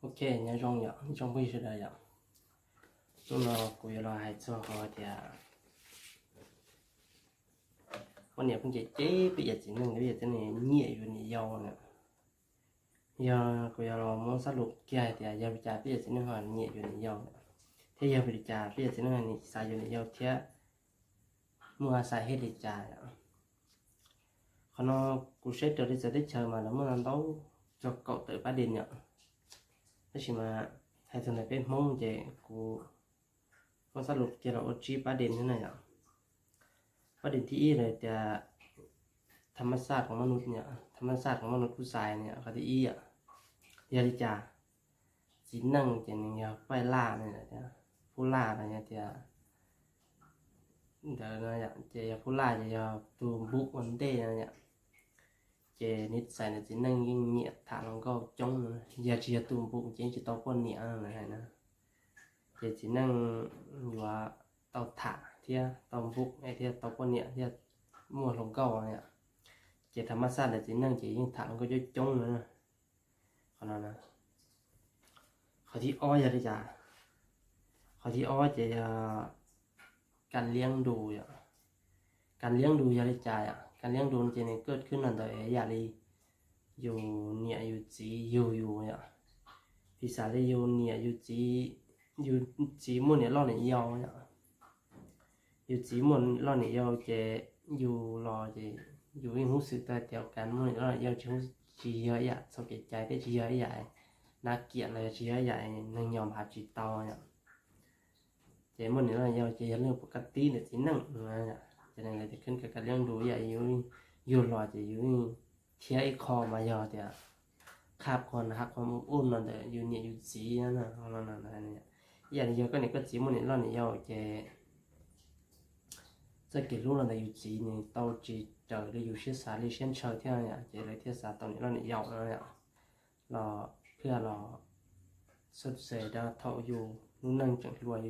Ok, nyob zoo yom, nyob zoo phooj ywg sawv daws yom. Hnub no kuv yuav los hais txog qhov tias poj niam pheej cem cem peb yam txiv neej, peb yam txiv neej nyiam yuav niam yau na. Yog kuv yuav los muab xab lus kiag hais tias yog li cas peb yam txiv neej ho nyiam yuav niam yau, thiab yog li cas peb yam txiv neej ho xav yuav niam yau thiab muaj xav hej li cas. Qhov no kuv saib raws li txawv teb chaws mas lawv muaj ntau, cog kaum tawm pab dees yom. Tab sis mas hais txog ntawm peb Hmoob ces kuv muab xab lus kiag los ua tsib pab dees na yom. Pab dees thib ib lawv tias tham mas xaj koom maj nus, tham mas xaj koom maj nus kub xais na yom, qhov thib ib yom. Yog li cas? Txiv neej ces nws yog paj laj na, phub laj los yog tias ntawd no yom, ces yog phub laj ces yog tus npum ua ntej no yom. Ces niv xais nws txiv neej yeej nyiam tham hluas nkauj coob, yog tsis yog tus npum ces yeej tsis tau poj niam lawm hais na. Ces txiv neej yuav tau tham thiab tau npum thiab tau poj niam thiab muaj hluas nkauj yom. Ces tham mas xaj ntawm txiv neej ces yeej tham hluas nkauj coob coob na. Qhov no, qhov thib ob yog li cas? Qhov thib ob ces yog kas liab dus yom. Kas liab dus yog li cas yom? Kas liab dus ces nws kaj khwb no ntawd yam li yus niam yus txiv yug yus yom. Piv xam li yus niam yus txiv, yus txiv muaj niam loj niam yau yom. Yus txiv muaj loj niam yau ces yus los ces yus yeej hub xwm tau tias kas muaj niam loj niam yau tsis, tsis yog ib yam txoj kev cai thiab tsis yog ib yam nab kiam los yog tsis yog ib yam neeg nyob hav tsis tau yom. Ces muaj niam loj niam yau ces yog leej pov ka tib ntawm txiv neej. Ces nws tias khwb kas liab dus ib yam yus, yus los ces yus thiab ib qho mas yog tias qhab qhov na, qhab qhov ub no ntawm yus niam yus txiv no. Ib yam li yog koj niam koj txiv muaj niam loj niam yau ces txoj kev hlub los ntawm yus txiv nws tau tsis raws li yus siab xav li siab ntshaw thiab yom, ces lawv thiaj xav tau niam loj niam yau no yom. Los thiaj los xub xes rau thaum yus lub neej tseem hluas,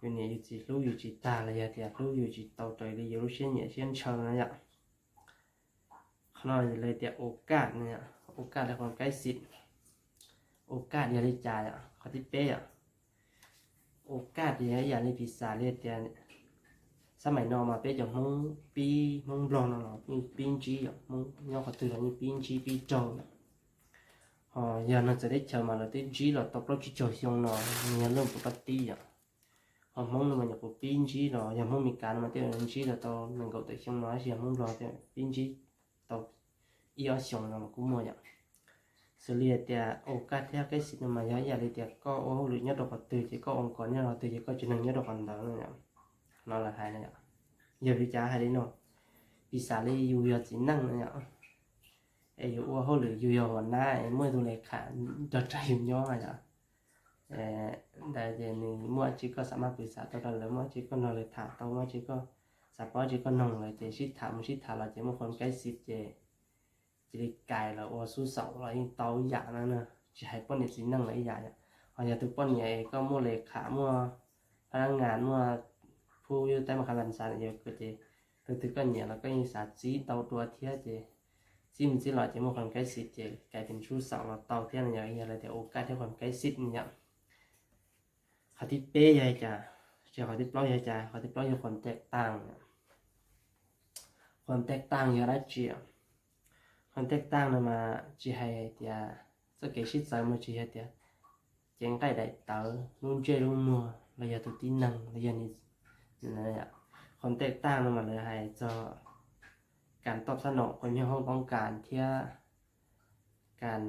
yus niam yus txiv hlub yus tsis tag los yog tias hlub yus tsis tau raws li yus lub siab nyiam siab ntshaw no yom. Qhov no lawv tias ua kaj, ua kaj li qhov kaib xim, ua kaj yog li cas yom. Qhov thib peb yom, ua kaj yog ib yam li piv xam li tias xab maim no mas peb cov Hmoob pib, Hmoob Nplog no los pib ntsib yom, Hmoob nyob qhov twg los yeej pib ntsib pib raug yom. Ho yog neeg txawv teb chaws mas lawv twb ntsib los tau plaub tsib caug xyoo no, nws yog leej pov ka tib yom. Ho Hmoob no mas nyuam qhuav pib ntsib los, yog Hmoob Mes Kas no mas tej zaum ntsib los tau nees nkaum tawm xyoo no, tab sis yog Hmoob Nplog tej zaum pib ntsib tau ib ob xyoos no los kuj muaj yom. Xws li hais tias ua kaj thiab kaib xim no mas yog ib yam li tias koj ua hauj lwm nyob rau qhov twg ces koj ua nkaus nyob rau qhov twg ces koj tsev neeg nyob rau qhov ntawd no yom. No lawv hais no yom. Yog li cas hais li no? Piv xam li yus yog txiv neej no yom, es yus ua hauj lwm yus yog hua nab es muaj tus le kham nrog rau yus nyob yom. Ntawd ces nws muaj dab tsi koj xav maj pw xav tau rau lawv, muaj dab tsi koj nrog lawv tham tau, muaj dab tsi koj xav paub dab tsi koj noog lawv ces sib tham mus sib tham los ces muaj qhov kaib xim ces cia li kais los ua xub xaum los yeej tau yam no na. Tsis hais poj niam txiv neej los ib yam yom. Ho yog tus poj niam es koj muaj le kham, muaj phab nab ngas, muaj phub yub taib maj qha las xav yog ces tus twg koj nyiam los koj yeej xav txib tau dua thiab ces txib mus txib los ces muaj qhov kaib xim ces kais tus xub xaum los tau thiab no yom. Yog lawv tias ua kaj thiab qhov kaib xim no yom. Qhov thib peb yog li cas? Tsis, qhov thib plaub yog li cas? Qhov thib plaub yog qhov tej taag. Qhov tej taag yog dab tsi? Qhov tej taag no mas tsis hais tias txoj kev sib txawv mas tsis yog tias cev nqaij daim tawv, lub ntsej lub muag los yog tus tib neeg los yog ni. Qhov tej taag no mas lawv hais txog kas toj xab nom, qhov nyuag hoob poob kas thiab kas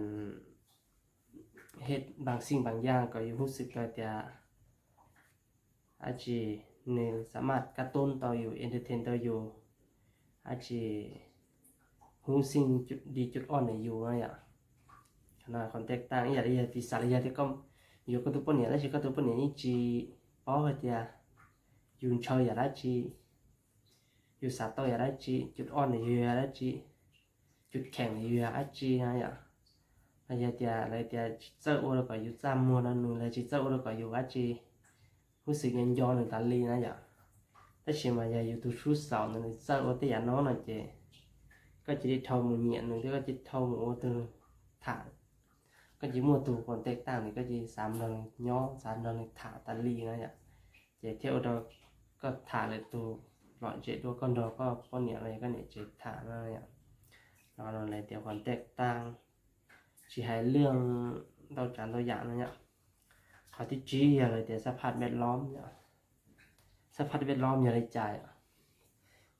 hej npaas xij npaas yaj kom yus hub xwm tau tias dab tsi nws xa maj kab tub tau yus, entertain tau yus, dab tsi hub xij di cuj ob ntawm yus no yom. Qhov tej taag ib yam li yog piv xam li yog tias koj yuav koj tus poj niam tab sis koj tus poj niam yeej tsis paub hais tias yus ntshaw yam dab tsi, yus xav tau yam dab tsi, cuj ob ntawm yus yog dab tsi, cuj kheem ntawm yus yog dab tsi no yom. Los yog tias lawv tias tsis txawj ua rau kom yus txaj muag rau nws, los tsis txawj ua rau kom yus dab tsi hub xwm nco nco nws tas li na yom. Tab sis mas yog yus tus xub xaum ntawd nws txawj ua tej yam no no ces koj cia li dhau mus nyiam nws thiab koj cia li dhau mus ua tus tham, koj tsis muaj tus contact tag ces koj tsis xav nrog nws nyob, xav nrog nws tham tas li na yom. Ces thiaj ua rau koj tham lwm tus lom zem dua koj nrog koj poj niam los yog koj niam tsev tham no yom. Los no lawv tias contact tag, tsis hais lwm ntau tsav ntau yam no yom. Qhov thib tsib yog lawv tias xab phaj vej lob yom. Xab phaj vej lob yog li cas yom?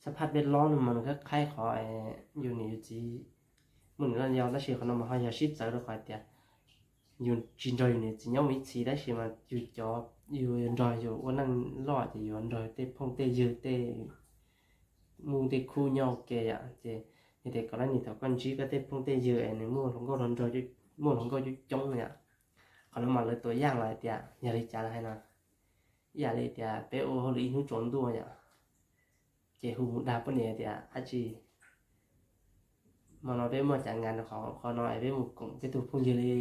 Xab phaj vej lob no mas nws khaib qhov yus niam yus txiv muaj nws loj yau, tab sis qhov no mas ho yog sib txawv rau qhov tias yus tsis nrog yus niam txiv nyob mus ib txhis, tab sis mas yus cov, yus nrog yus ua neej loj ces yus nrog tej phooj tej ywg tej muj tej khub nyob ua ke yom. Ces yog tias kom lab nim thaum koj ntsib koj tej phooj tej ywg es nws muaj hluas nkauj hluas nraug, muaj hluas nkauj coob coob yom. Qhov no mas lawv tuam yaj los hais tias yog li cas lawv hais no, ib yam li tias peb ua hauj lwm ib hnub tsaus ntuj yom, ces hu mus dag poj niam tias dab tsi, hmo no peb muaj cav ngas rau qhov no es peb mus koom peb tug phooj ywg li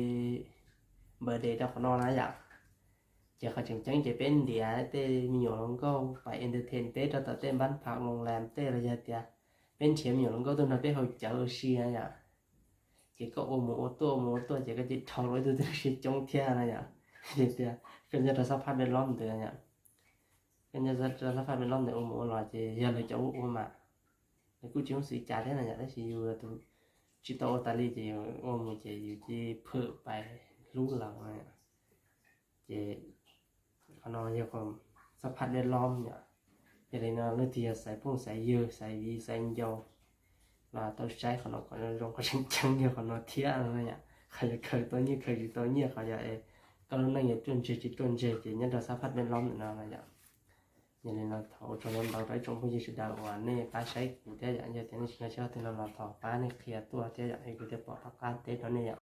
birthday rau qhov no na yom. Ces qhov tseem ceeb ces peb ntiav tej me nyuam hluas nkauj pais entertain peb rau tom tej npab phav loo lam tej los yog tias peb nrhiav me nyuam hluas nkauj tuaj nrog peb haus cawv ua si na yom. Ces koj ua mus ua tuaj ua mus ua tuaj ces koj cia li dhau los ib tug twg siab coob thiab na yom. Ces tias koj nyob rau xab phaj vej lob ntawd yom, koj nyob rau xab phaj vej lob ntawd ua mus ua los ces yog lawv cov ua ua mas lawv kuj tsis muaj xwm cas thiab na yom, tab sis yus tus tsis tau ua tas li ces yus ua mus ces yus cia li phwm pais hlub lawm na yom. Ces qhov no yog xab phaj vej lob yom. Yog li no leej twg yog xaiv phooj xaiv ywg xaiv viv xaiv ncaus los tau saib qhov no kom zoo, qhov tseem ceeb yog qhov no thiab no yom. Qhov yog khaws tau nyiaj khaws tsis tau nyiaj, qhov yog koj lub neej yuav ruaj ntseg tsis ruaj ntseg ces nyob rau xab phaj vej lob ntawm no no yom. Yog li no thov ua tsaug ntau ntau rau ib tsoom phooj ywg sawv daws uas nej pab saib kuv thiab yom, yog tias nej tsis nkag siab qhov twg no los thov pab nej qhia tuaj thiab yom, es kuv thiaj pom qab teb rau nej yom.